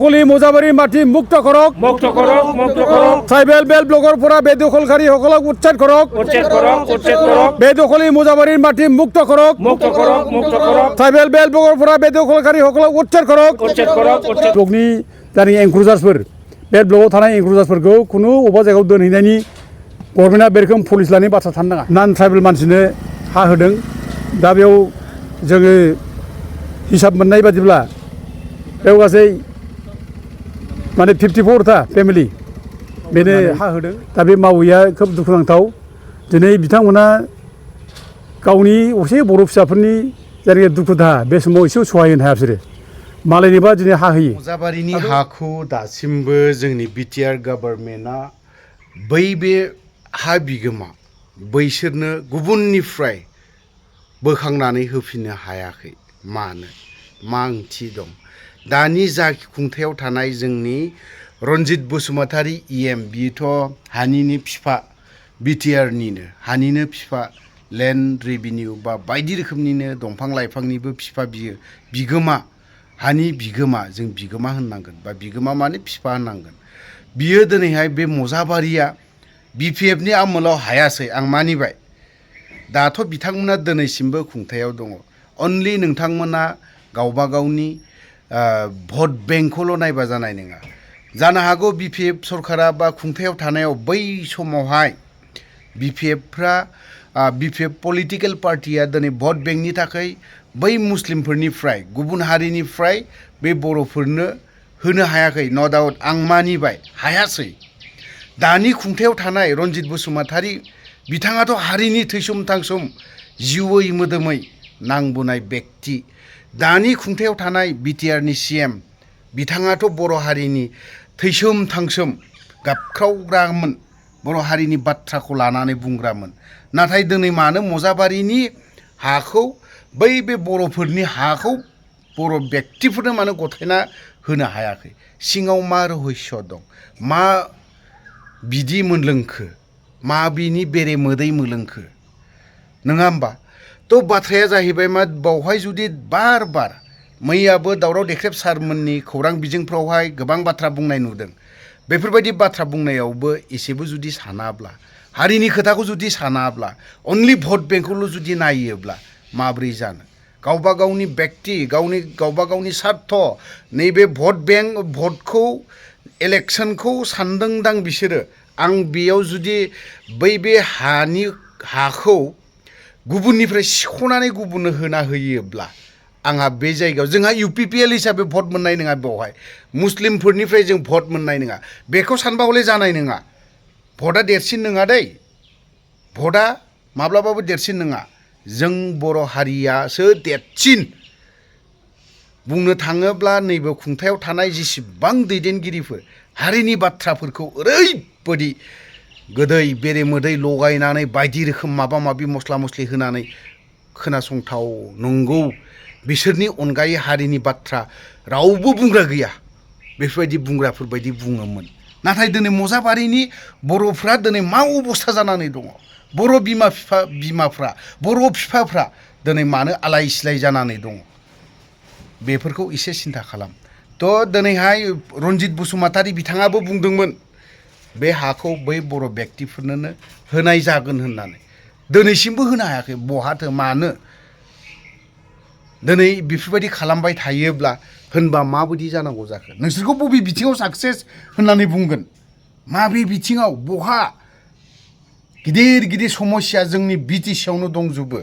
কলি মোজাবাৰী মাটি মুক্ত কৰক ট্ৰাইবেল বেল ব্লকৰ পৰা বেদখলকাৰীসকলক উচ্ছেদ কৰক বেদখলী মোজাবাৰীৰ মাটি মুক্ত কৰক ট্ৰাইবেল বেল ব্লকৰ পৰা বেদখলকাৰীসকলক উচ্ছেদ কৰক ব্লকनि जानि एंक्रुजार्सफोर बे ब्लकआव थानाय एंक्रुजार्सफोरखौ खुनु अबेबा जायगायाव दोनहैनायनि गभर्नमेन्टआ बे रोखोम पुलिस लानायनि बाथ्रा थानो नाङा नन ट्राइबेल मानसिनो हा होदों दा बेयाव जोङो हिसाब मोननाय बादिब्ला बेयाव गासै माने 54 था फेमिलि बेनो हा होदों दा बे मावैया खोब दुखुनांथाव दिनै बिथांमोना गावनि असे बर' फिसाफोरनि जायगा दुखु दाहा बे समाव एसेबो सहाय होनो हाया बिसोरो मालायनिबा दिनै हा होयो मोजाबारिनि हाखौ दासिमबो जोंनि बिटिआर गभर्नमेन्टआ बै बे हा बिगोमा बैसोरनो गुबुननिफ्राय बोखांनानै होफिननो हायाखै मानो मा ओंथि दं दानि जा खुंथायाव थानाय जोंनि रन्जित बसुमतारी इएम बिथ' हानिनि फिफा बिटिआरनिनो हानिनो फिफा लेन्ड रेभिनिउ बा बायदि रोखोमनिनो दंफां लाइफांनिबो फिफा बियो बिगोमा हानि बिगोमा जों बिगोमा होननांगोन बा बिगोमा माने फिफा होननांगोन बियो दिनैहाय बे मोजाबारिया बिपिएफनि आमोलाव हायासै आं मानिबाय दाथ' बिथांमोना दिनैसिमबो खुंथायाव दङ अनलि नोंथांमोना गावबा गावनि भट बेंकखौल' नायबा जानाय नङा जानो हागौ बिपिएफ सरकारा बा खुंथायाव थानायाव बै समावहाय बिपिएफ पलिटिकेल पार्टिया दिनै भट बेंकनि थाखाय बै मुस्लिमफोरनिफ्राय गुबुन हारिनिफ्राय बे बर'फोरनो होनो हायाखै न' डाउट आं मानिबाय हायासै दानि खुंथायाव थानाय रन्जित बसुमतारी बिथाङाथ' हारिनि थैसोम थांसोम जिउयै मोदोमै नांबोनाय बेक्ति दानि खुंथायाव थानाय बिटिआरनि सिएम बिथाङाथ' बर' हारिनि थैसोम थांसोम गाबख्रावग्रामोन बर' हारिनि बाथ्राखौ लानानै बुंग्रामोन नाथाय दिनै मानो मोजाबारिनि हाखौ बै बे बर'फोरनि हाखौ बर' बेक्तिफोरनो मानो गथायना होनो हायाखै सिङाव मा रहस्य दं मा बिदि मोनलोंखो मा बिनि बेरे मोदै मोलोंखो नङा होमबा थ' बाथ्राया जाहैबाय मा बावहाय जुदि बार बार मैयाबो दावराव देख्रेब सारमोननि खौरां बिजोंफ्रावहाय गोबां बाथ्रा बुंनाय नुदों बेफोरबायदि बाथ्रा बुंनायावबो एसेबो जुदि सानाब्ला हारिनि खोथाखौ जुदि सानाब्ला अनलि भट बेंकखौल' जुदि नायोब्ला माब्रै जानो गावबा गावनि बेक्ति गावबा गावनि सार्थ नैबे भट बेंक भटखौ इलेक्सनखौ सानदोंदां बिसोरो आं बेयाव जुदि बै बे हाखौ गुबुननिफ्राय सिख'नानै गुबुननो होना होयोब्ला आंहा बे जायगायाव जोंहा इउपिपिएल हिसाबै भट मोननाय नङा बेवहाय मुस्लिमफोरनिफ्राय जों भट मोननाय नङा बेखौ सानबा हले जानाय नङा भटआ देरसिन नङा दै भटआ माब्लाबाबो देरसिन नङा जों बर' हारियासो देरसिन बुंनो थाङोब्ला नैबे खुंथायाव थानाय जेसेबां दैदेनगिरिफोर हारिनि बाथ्राफोरखौ ओरैबायदि गोदै बेरे मोदै लगायनानै बायदि रोखोम माबा माबि मस्ला मस्लि होनानै खोनासंथाव नंगौ बिसोरनि अनगायै हारिनि बाथ्रा रावबो बुंग्रा गैया बेफोरबायदि बुंग्राफोरबायदि बुङोमोन नाथाय दिनै मोजाबारिनि बर'फ्रा दिनै मा अबस्था जानानै दङ बर' बिमाफ्रा बर' बिफाफ्रा दिनै मानो आलाय सिलाय जानानै दङ बेफोरखौ एसे सिन्था खालाम थ' दिनैहाय रन्जित बसुमतारी बिथाङाबो बुंदोंमोन बे हाखौ बै बर' बेक्तिफोरनोनो होनाय जागोन होननानै दिनैसिमबो होनो हायाखै बहाथो मानो दिनै बेफोरबायदि खालामबाय थायोब्ला होनबा माबायदि जानांगौ जाखो नोंसोरखौ बबे बिथिङाव साक्सेस होननानै बुंगोन माबे बिथिङाव बहा गिदिर गिदिर समस्या जोंनि बिटिसियावनो दंजोबो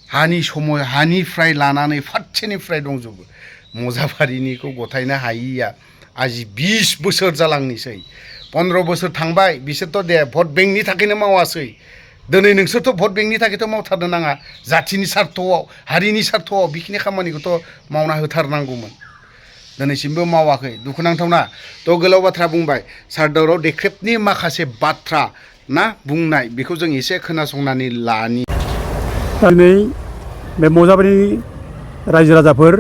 हानिफ्राय लानानै फारसेनिफ्राय दंजोबो मोजाबारिनिखौ गथायनो हायिया आजि 20 बोसोर जालांनोसै 15 बोसोर थांबाय बिसोरथ' दे भट बेंकनि थाखायनो मावासै दिनै नोंसोरथ' भट बेंकनि थाखायथ' मावथारनो नाङा जाथिनि सार्थआव हारिनि सार्थआव बेखिनि खामानिखौथ' मावना होथारनांगौमोन दिनैसिमबो मावाखै दुखुनांथावना थ' गोलाव बाथ्रा बुंबाय सार दावराव देख्रेबनि माखासे बाथ्रा ना बुंनाय बेखौ जों एसे खोनासंनानै लानि दिनै बे मोजाबारिनि रायजो राजाफोर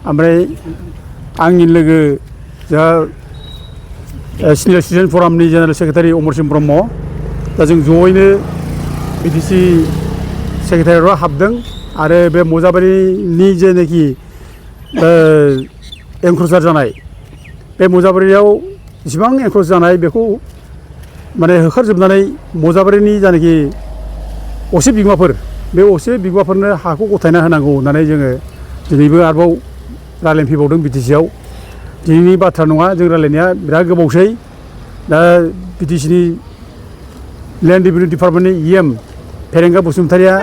ओमफ्राय आंनि लोगो जोंहा senior citizen फरामनि general secretary अमरसिं Brahma दा जों जयैनो बिटिसि सेक्रेटारियेटआव हाबदों आरो बे मोजाबारिनि जेनाखि एंक्रोचार जानाय बे मजाबारियाव जेसेबां एंक्रोच जानाय बेखौ माने होखारजोबनानै मजाबारिनि जानाखि असे बिगोमाफोर बे असे बिगोमाफोरनो हाखौ गथायना होनांगौ होननानै जोङो दिनैबो आरोबाव रायलायनो फैबावदों बिटिसिआव दिनैनि बाथ्रा नङा जों रायलायनाया बिराद गोबावसै दा बिटिसिनि लेन्ड रेभिनिउ डिपार्टमेन्टनि EM फेरेंगा बसुमतारिया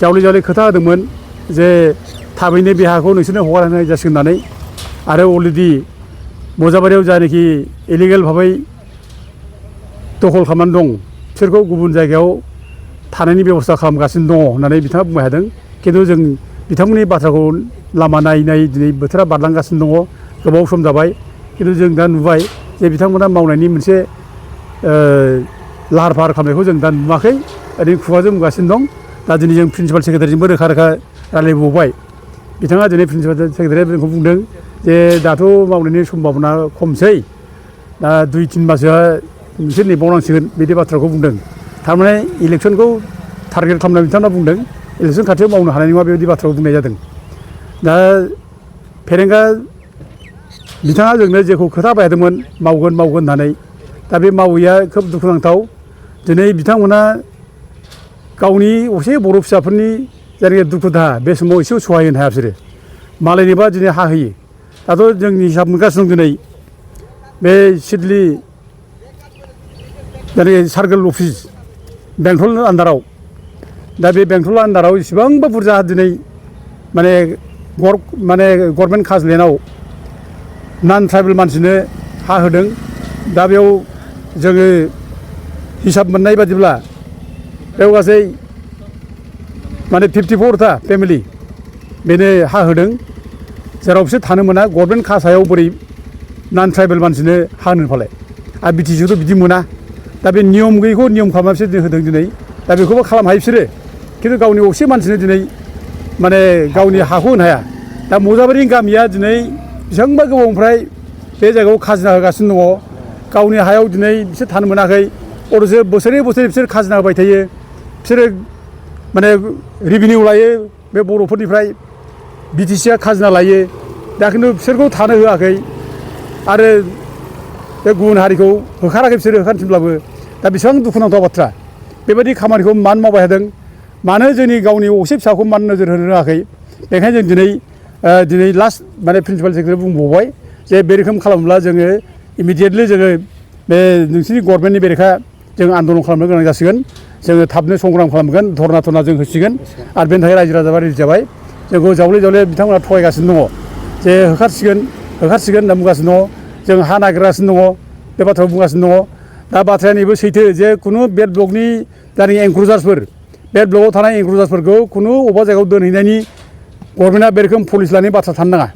जावले जावले खोथा होदोंमोन जे थाबैनो बे हाखौ नोंसोरनो हगार होनाय जासिगोन होननानै आरो अलरेडि मजाबारियाव जायनाखि इलिगेल भाबै दखल खालामनानै दं बिसोरखौ गुबुन जायगायाव थानायनि बेबस्था खालामगासिनो दङ होननानै बिथाङा बुंबाय थादों खिन्थु जों बिथांमोननि बाथ्राखौ लामा नायै नायै दिनै बोथोरा बारलांगासिनो दङ गोबाव सम जाबाय खिन्थु जों दा नुबाय जे बिथांमोना मावनायनि मोनसे लाहार फाहार खालामनायखौ जों दा नुवाखै ओरैनो खुगाजों बुंगासिनो दं दा दिनै जों प्रिन्सिपाल सेक्रेटारिजोंबो रोखा रोखा रायलायबावबाय बिथाङा दिनै प्रिन्सिपाल सेक्रेटारिया जोंखौ बुंदों जे दाथ' मावनायनि सम्भाबना खमसै दा 2-3 मासोआ नोंसोर नेबावनांसिगोन बिदि बाथ्राखौ बुंदों थारमाने इलेक्सनखौ टारगेट खालामनानै बिथाङा बुंदों इलेक्सन खाथियाव मावनो हानाय नङा बेबायदि बाथ्राखौ बुंनाय जादों दा फेरेंगा बिथाङा जोंनो जेखौ खोथा बायदोंमोन मावगोन होननानै दा बे मावैया खोब दुखुनांथाव दिनै बिथांमोना गावनि असे बर' फिसाफोरनि जायनाखि दुखु दाहा बे समाव एसेबो सहाय होनो हाया बिसोरो मालायनिबा दिनै हा होयो दाथ' जोंनि हिसाब मोनगासिनो दं दिनै बे सिडली जायनाखि सार्कोल अफिस बेंटल आन्दाराव दा बे बेंटल आन्दाराव इसेबांबा बुरजा दिनै माने गभर्नमेन्ट खाजोलेन्डआव नन ट्राइबेल मानसिनो हा होदों दा बेयाव जोङो हिसाब मोननाय बादिब्ला बेयाव गासै माने 54टा फेमिलि बेनो हा होदों जेराव बिसोर थानो मोना गभर्नमेन्ट खासायाव बोरै नन ट्राइबेल मानसिनो हा होनो फालाय आरो बिटिसिआवथ' बिदि मोना दा बे नियम गैयैखौ नियम खालामना बिसोर होदों दिनै दा बेखौबो खालामनो हायो बिसोरो खिन्थु गावनि असे मानसिनो दिनै माने गावनि हाखौ होनो हाया दा मजाबारिनि गामिया दिनै बेसेबांबा गोबावनिफ्राय बे जायगायाव खाजिना होगासिनो दङ गावनि हायाव दिनै बिसोर थानो मोनाखै अथ'सो बोसोरै बिसोर खाजिना होबाय थायो बिसोरो माने रेभिनिउ लायो बे बर'फोरनिफ्राय बिटिसिआ खाजिना लायो दा खिन्थु बिसोरखौ थानो होआखै आरो बे गुबुन हारिखौ होखाराखै बिसोरो होखारफिनब्लाबो दा बेसेबां दुखुनांथाव बाथ्रा बेबायदि खामानिखौ मानो मावबाय थादों मानो जोंनि गावनि असे फिसाखौ मानो नोजोर होनो रोङाखै बेखायनो जों दिनै लास्ट माने प्रिन्सिपाल सेक्रेटारि बुंबावबाय जे बे रोखोम खालामोब्ला जोङो इमिडियेटलि जोङो बे नोंसोरनि गभर्नमेन्टनि बेरेखा जों आन्दलन खालामनो गोनां जासिगोन जोङो थाबनो संग्राम खालामगोन धरना थरना जों होसिगोन आरो बेनि थाखाय रायजो राजाफ्रा रेडि जाबाय जोंखौ जावले बिथांमोना थगायगासिनो दङ जे होखारसिगोन होनना बुंगासिनो दङ जों हा नागिरगासिनो दङ बे बाथ्राखौ बुंगासिनो दङ दा बाथ्राया नैबे सैथो जे खुनु बेड ब्लकनि जायनाखि एंक्रोचार्सफोर बेड ब्लकआव थानाय एंक्रोचार्सफोरखौ खुनु अबेबा जायगायाव दोनहैनायनि गभर्नमेन्टआ बे रोखोम पुलिस लानायनि बाथ्रा थानो नाङा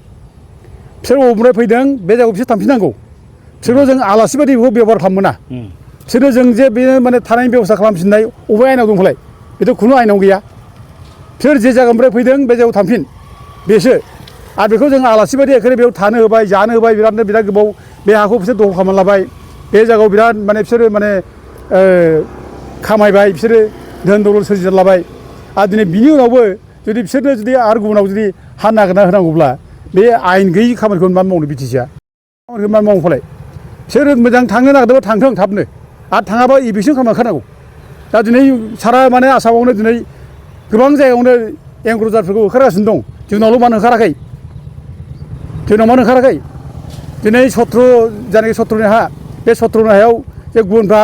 बिसोर बबेनिफ्राय फैदों बे जायगायाव बिसोर थांफिननांगौ बिसोरखौ जों आलासि बायदि बेखौ बेबहार खालामनो मोना बिसोरनो जों जे बे माने थानायनि बेबस्था खालामफिननाय अबे आयेनाव दंफालाय बेथ' खुनु आयेनाव गैया बिसोर जे जायगानिफ्राय फैदों बे जायगायाव थांफिन बेसो आरो बेखौ जों आलासि बायदि एखेबारे बेयाव थानो होबाय जानो होबाय बिराद गोबाव बे हाखौ बिसोर दखल खालामना लाबाय बे जायगायाव बिराद माने बिसोरो माने खामायबाय बिसोरो धोन दौलत सोरजिना लाबाय आरो दिनै बिनि उनावबो जुदि बिसोरनो जुदि आरो गुबुनाव जुदि हा नागिरना होनांगौब्ला बे आयेन गैयि खामानिखौ मानो मावनो बिटिसिआ खामानिखौ मानो मावनो फालाय बिसोर मोजां थांनो नागिरदोंबा थांथों थाबनो आरो थाङाबा इभिकसन खालामना होखानांगौ दा दिनै सारा माने आसामावनो दिनै गोबां जायगायावनो एंक्रोचारफोरखौ होखारगासिनो दं जोंनावल' मानो होखाराखै दिनै जायनाखि सत्रनि हा बे सत्रनि हायाव जे गुबुनफ्रा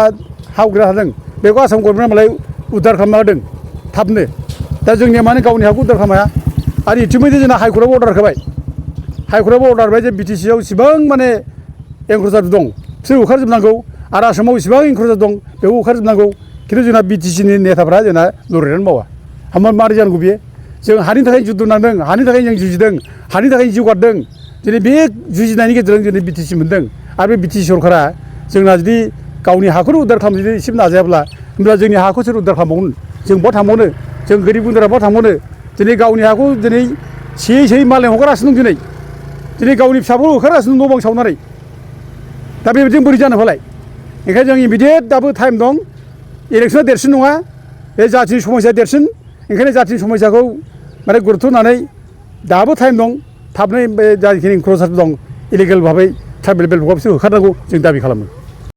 हा आवग्रिना थादों बेखौ आसाम गभर्नमेन्टआ मालाय उद्धार खालामना होदों थाबनो दा जोंनिया मानो गावनि हाखौ उद्धार खालामनो हाया आरो इतिमयधे जोंना हाइकर्टआबो अर्डार होबाय जे बिटिसिआव इसिबां माने एंक्रोचार दं बिसोर होखारजोबनांगौ आरो आसामाव इसिबां एंक्रोचार दं बेखौ होखारजोबनांगौ खिन्थु जोंना बिटिसिनि नेताफ्रा जोंना लरेटआनो मावा हामा मारै जानांगौ बियो जों हानि थाखाय जुद्ध नांदों हानि थाखाय जों जुजिदों हानि थाखाय जिउ गारदों दिनै बे जुजिनायनि गेजेरजों दिनै बिटिसि मोनदों आरो बे बिटिसि सरकारा जोंना जुदि गावनि हाखौनो उद्धार खालामनो जुदि एसेबो नाजायाब्ला होमब्ला जोंनि हाखौ सोर उद्धार खालामबावनो जों बहा थांबावनो जों गोरिब गुन्द्रा बहा थांबावनो दिनै गावनि हाखौ दिनै सेयै मालाय हगारगासिनो दं दिनै गावनि फिसाफोरखौ होखारगासिनो दं न' बां सावनानै दा बेबायदिनो बोरै जानो फालाय ओंखायनो जों इमिडियेट दाबो टाइम दं इलेक्सना देरसिन नङा बे जाथिनि समस्या देरसिन ओंखायनो जाथिनि समस्याखौ माने गुरुत्थ' होनानै दाबो टाइम दं थाबनो बे जाखिनि इनक्ल'सार दं इलिगेल भाबै ट्राइबेल बेल्टखौ बिसोर होखारनांगौ जों दाबि खालामो